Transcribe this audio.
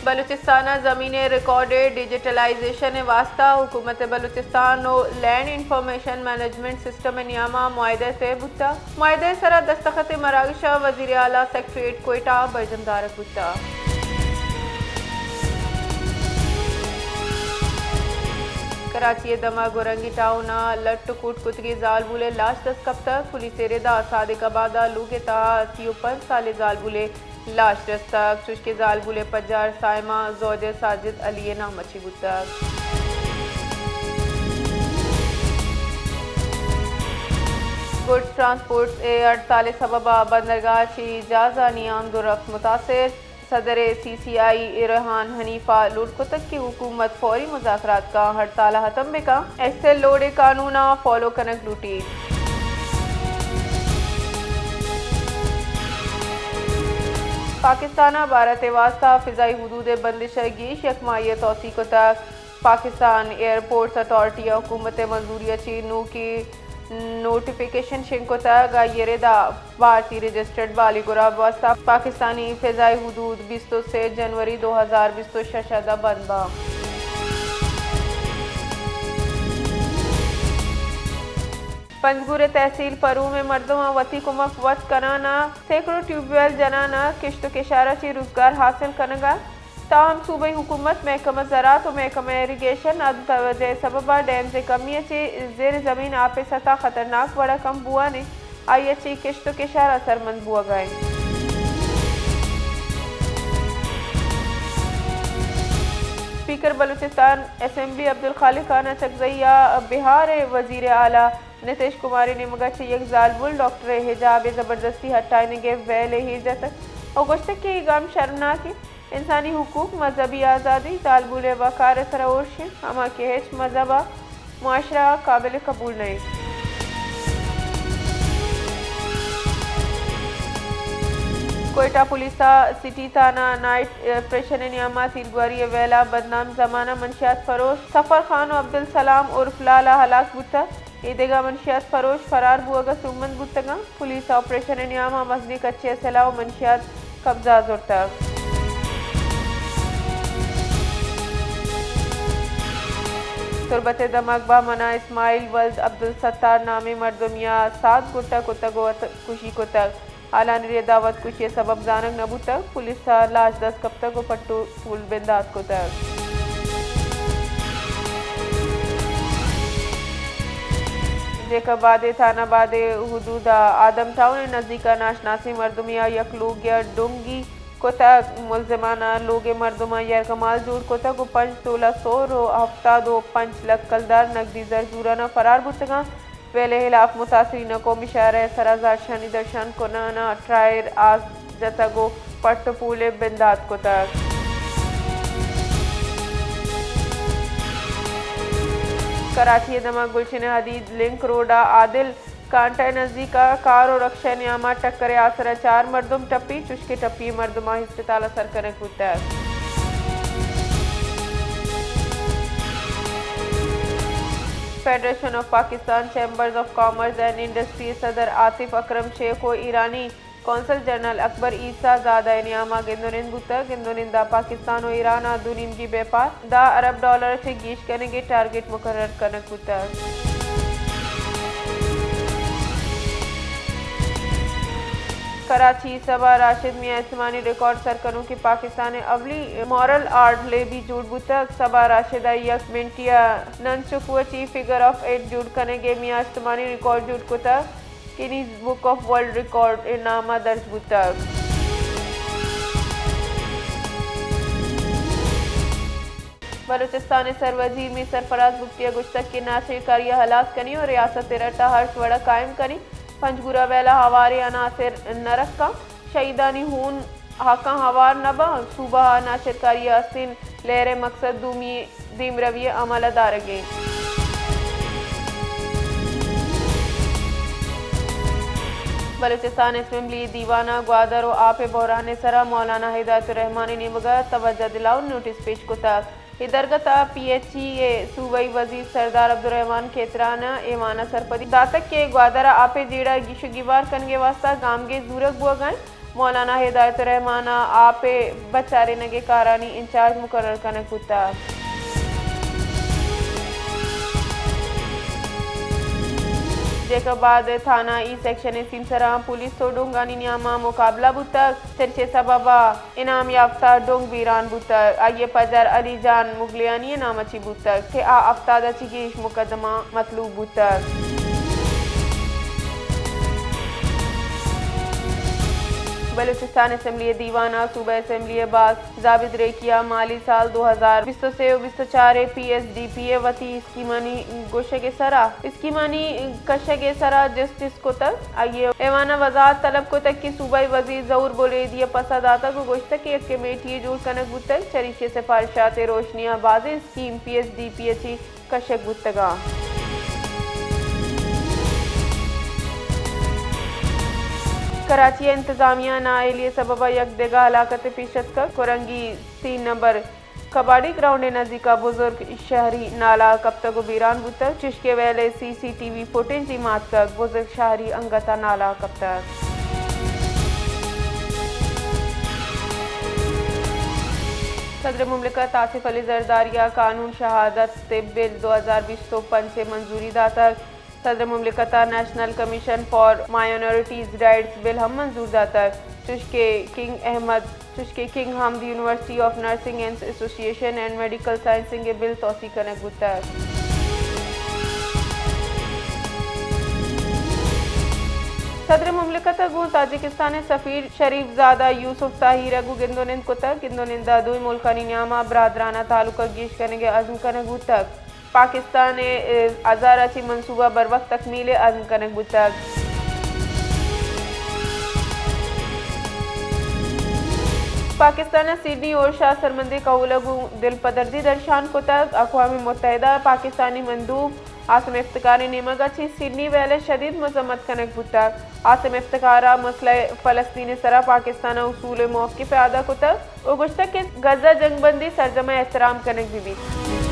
بلوچستان ء زمین ء ریکارڈ ء ڈیجیٹلائزیشن ء واستہ حکومت بلوچستان و لینڈ انفارمیشن مینجمنٹ سسٹم ء نیام ء معاہدہ طے بوتگ۔ معاہدہ ء سرا دستخط ء مراگش ء وزیر اعلی سیکرٹریٹ کوئٹہ ء برجم دارگ بوتگ۔ کراچی ء دمگ و رنگی ٹاؤن ء لٹ و کوٹ کتگیں زالبول ء لاش دست کپتگ۔ پولیس ء ردا صادق آباد ء لوگ ء تہا سی و پنچ سالیں زالبول ء لاش رستگ، چوشکہ زالبول ء پجار سائمہ زوج ء ساجد علی ء نام ء چی بوتگ۔ گڈز ٹرانسپورٹس ء ہڑتال ء سبب ء بندرگاہ چی جہازانی آمد و رفت متاثر۔ صدر ء سی سی آئی ریحان حنیف ء لوٹ کتگ کہ حکومت فوری مذاکرات کن ہڑتال ء ختم بہ کن، ایکسل لوڈ ء قانون ء فالو کنگ لوٹیت۔ پاکستان ء بھارت ء واستہ فضائی حدود ء بندش ء گیش یک ماہی ء توسیع کتگ۔ پاکستان ایئرپورٹس اتھارٹی ء حکومت ء منظوری ء چہ نوکیں نوٹیفکیشن شنگ کتگ۔ آئی ء ردا بھارتی رجسٹرڈ بالی گراب واستہ پاکستانی فضائی حدود بیست و سے جنوری دو ہزار بیست و شش ء بند باں۔ پنجگور ء تحصیل پروم ء مردماں وتی کمک وت کنان ء سینکڑوں ٹیوب ویل جنان ء کشت و کشار ء چہ روزگار حاصل کنگ ء تاہم صوبائی حکومت، محکمہ زراعت و محکمہ ایریگیشن عدم توجہ ء سبب ء ڈیمز ء کمی ء چہ زیر زمین آپ ء سطح خطرناک وڑ ء کم بوان ء آئی ء چہ کشت و کشار اثرمند بوگ ء انت۔ اسپیکر بلوچستان اسمبلی عبدالخالق خان اچکزئی ء بہار ء وزیر اعلی نتیش کمار ء نیمگ ء چہ یک زالبول ڈاکٹر ء حجاب ء زبردستی ہٹائینگ ء ویل ء ایر جتگ و گوشتگ کہ اے گام شرمناک انت۔ انسانی حقوق، مذہبی آزادی، زالبول ء وقار ء سرا اورش انت، ہما کہ ہچ مذہب ء معاشرہ ء قابل قبول نہ انت۔ کوئٹہ پولیس ء سٹی تھانہ نائٹ آپریشن ء نیام ء تیرگواری ء ویل ء بدنام زمانہ منشیات فروش سفر خان و عبدالسلام عرف لال ء ہلاس بوتگ۔ اے دگہ منشیات فروش فرار بوگ ء سوبمند بوتگ انت۔ پولیس ء آپریشن ء نیام ء مزنیں کچے ء سلاہ و منشیات قبضہ ء زرتگ۔ تربت ء دمگ بہمن ء اسماعیل ولد عبدالستار نامیں مردمے ء ساد گٹ ء کتگ و وت کشی کتگ۔ حالانی ردا وت کشی ء سبب زانگ نہ بوتگ۔ پولیس ء لاش دست کپتگ و پٹ و پول بندات کتگ۔ جیکب آباد ء تھانہ آباد ء حدود ء آدم ٹاؤن ء نزیک ء ناشناسیں مردمے ء یک لوگے ء ڈنگی کتگ۔ ملزمان ء لوگ ء مردماں یرغمال جوڑ کتگ و پنچ تولہ سہر و ہفتاد و پنچ لکھ کلدار نقدی زر زوران ء فرار بوتگاں۔ ویل ء ہلاپ متاثرین ء قومی شاعرہ ء سرا زہرشانی درشان کنان ء ٹرائر آس جتگ و پٹ ء پول ء بندات کتگ۔ کراچی ء دمگ گلشن ء حدید لنک روڈ ء عادل کانٹا ء نزیک ء کار و رکشہ ء نیام ء ٹکر ء آسر ء چار مردم ٹپی، چشکہ ٹپی مردماں ہسپتال ء سر کنگ بوتگ۔ Federation of Pakistan chambers of commerce and industry ء صدر عاطف اکرم شیخ و ایرانی قونصل جنرل اکبر عیسی زادہ ء نیام ء گند و نند بوتگ۔ گند و نند ء پاکستان و ایران ء دو نیمگی بیپار دہ ارب ڈالر ء چہ گیش کنگ ء ٹارگٹ مقرر کنگ بوتگ۔ کراچی، صبا راشد میاں استمانی ریکارڈ سر کنوکیں پاکستان ء اولی مارل آرٹ لیبی جوڑ بوتگ۔ صبا راشد ء یک منٹی ء نن چکو ء چی فگر آف ایٹ جوڑ کنگ ء میاں استمانی ریکارڈ جوڑ کتگ۔ Guinness book of world record ء نام ء درج بوتگ۔ بلوچستان ء سروزیر میر سرفراز بگٹی ء گوشتگ کہ ناشرکاری ء ہلاس کنی و ریاست ء رٹ ء ہرچ وڑ ء قائم کنی، پنجگور ء ویل ء ہواریں عناصر نہ رکاں، شہیدانی ہون ہاکاں ہوار نہ باں، صوبہ ء ناشرکاری ء استیں لہر ء مقصد دومی دیمروی ء عمل ء دارگ انت۔ بلوچستان اسمبلی دیوان ء گوادر و آپ ء بحران ء سرا مولانا ہدایت الرحمان ء نیمگ ء توجہ دلاؤ نوٹس پیش کتگ۔ اے درگت ء پی ایچ ای ء صوبائی وزیر سردار عبدالرحمان کھیتران ء ایوان ء سرپدی داتگ کہ گوادر ء آپ ء جیڑہ ء گیش و گیوار کنگ ء واستہ گامگیج زورگ بوگ ء انت۔ مولانا ہدایت الرحمان ءَ آپ ءِ بچارینگ ءِ کارانی انچارج مقرر کنگ بوتگ۔ جیکب آباد تھانہ ای سیکشن ءِ سیمسراں پولیس ءُ ڈونگانی نیام ءَ مقابلہ بوتگ، چریشی ءِ سبب ءَ انعام یافتہ ڈونگ بیران بوتگ۔ آئی ءِ پجار علی جان مغلیانی ءِ نام ءَ چہ بوتگ کہ آ ہفتاد ءَ چہ گیش مقدمہ مطلوب بوتگ۔ بلوچستان اسمبلی ءِ دیوان ءَ صوبہ اسمبلی ءِ باز زابد ریکی ءَ مالی سال دو ہزار بیست ءُ سے ءُ بیست ءُ چار ءِ پی ایس ڈی پی ءِ وتی اسکیمانی گوشگ ءِ سرا، اسکیمانی کشگ ءِ سرا جسٹس کتگ۔ آئی ءَ ایوان ءَ وضاحت طلب کتگ کہ صوبائی وزیر ظہور بلیدی ءَ پسہ داتگ ءُ گوشتگ کہ یک کمیٹی یے جوڑ کنگ بوتگ، چریشی ءِ سفارشات ءِ روشنی ءَ بازیں scheme P S D P ءَ چہ کشگ بوتگ اَنت۔ کراچی ءَ انتظامیہ ءِ نااہلی ءِ سبب ءَ یک دگہ ہلاکت پیش اتکگ۔ کرنگی تین نمبر کباڈی گراؤنڈ ءِ نزیک ءَ بزرگ شہری نالا کپتگ ءُ بیران بوتگ، چوشکہ ویل ءِ سی سی ٹی وی فوٹیج دیما اتکگ، بزرگ شہری انگت ءَ نالا کپتگ۔ صدر مملکت آصف علی زرداری ءَ قانون شہادت بل دو ہزار بیست ءُ پنچ ءَ منظوری داتگ۔ صدر مملکت ءَ national commission for minorities rights bill ہم منظور داتگ، چوشکہ کنگ احمد، چوشکہ King Hamad university of nursing and association and medical سائنسنگ ءِ بل توسیع کنگ بوتگ۔ صدر مملکت ءَ گوں تاجکستان ءِ سفیر شریف زادہ یوسف طاہر ءَ گوں گند ءُ نند کتگ۔ گند ءُ نند ءَ دوئیں ملکانی نیام ءَ برادرانہ تعلقات گیش کنگ ءِ عزم کنگ بوتگ۔ پاکستان ءِ ہزار ءَ چہ منصوبہ بروقت تکمیل ءِ عزم کنگ بوتگ۔ پاکستان ءَ سڈنی اورشا سرمندی کہول ءَ گوں دلپدردی درشان کتگ۔ اقوام متحدہ ءِ پاکستانی مندوب عاصم افتخار ءِ نیمگ ءَ چہ سڈنی ویل ءَ شدید مذمت کنگ بوتگ۔ عاصم افتخار ءَ مسئلہ فلسطین ءِ سرا پاکستان ءِ اصول ءِ موقف ءَ ادا کتگ ءُ گوشتگ کہ غزہ جنگ بندی سرجم ءَ احترام کنگ بہ بیت۔